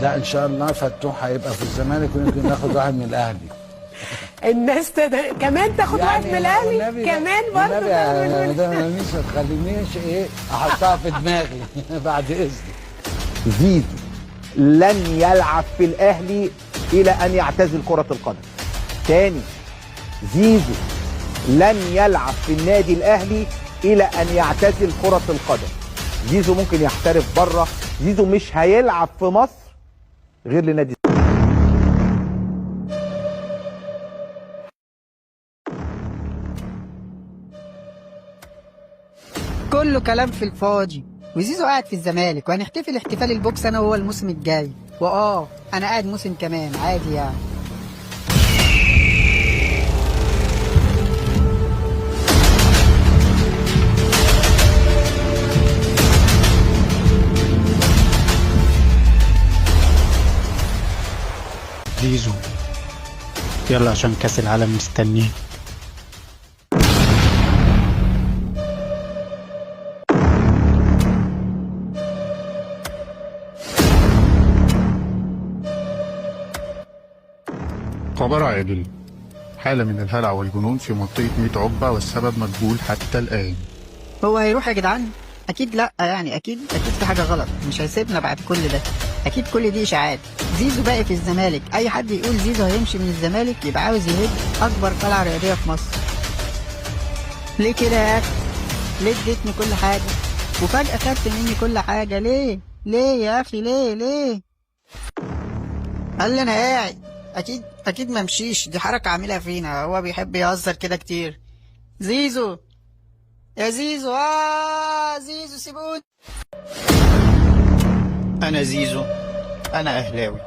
لا ان شاء الله فتوح هيبقى في الزمالك، ويمكن ناخد واحد من الاهلي. الناس كمان تاخد واحد من الاهلي كمان برضه. والنبي يا مدام لميس ما تخلينيش ايه احطها في دماغي بعد اذنك. زيزو لن يلعب في الاهلي الى ان يعتزل كرة القدم. تاني، زيزو لن يلعب في النادي الاهلي الى ان يعتزل كرة القدم. زيزو ممكن يحترف بره، زيزو مش هيلعب في مصر غير لنادي. كله كلام في الفاضي، وزيزو قاعد في الزمالك وهنحتفل احتفال البوكس انا وهو الموسم الجاي، واه انا قاعد موسم كمان عادي يعني. زيزو يلا عشان كاس العالم مستنيه. خبر عاجل، حالة من الهلع والجنون في منطقة ميت عقبة، والسبب مجهول حتى الآن. هو هيروح يا جدعان؟ اكيد لا يعني، اكيد اكيد في حاجة غلط، مش هيسيبنا بعد كل ده، اكيد كل دي اشاعات. زيزو باقي في الزمالك، اي حد يقول زيزو هيمشي من الزمالك يبقى عاوز يهد اكبر قلعه رياضية في مصر. ليه كده يا اخي؟ ليه اديتني كل حاجة وفجاة خدت مني كل حاجة؟ ليه ليه يا اخي ليه ليه؟ قال لي انا قاعد، اكيد اكيد ما مشيش، دي حركة عاملها فينا، هو بيحب يهزر كده كتير. زيزو يا زيزو، زيزو سيبوني. انا زيزو، انا اهلاوي.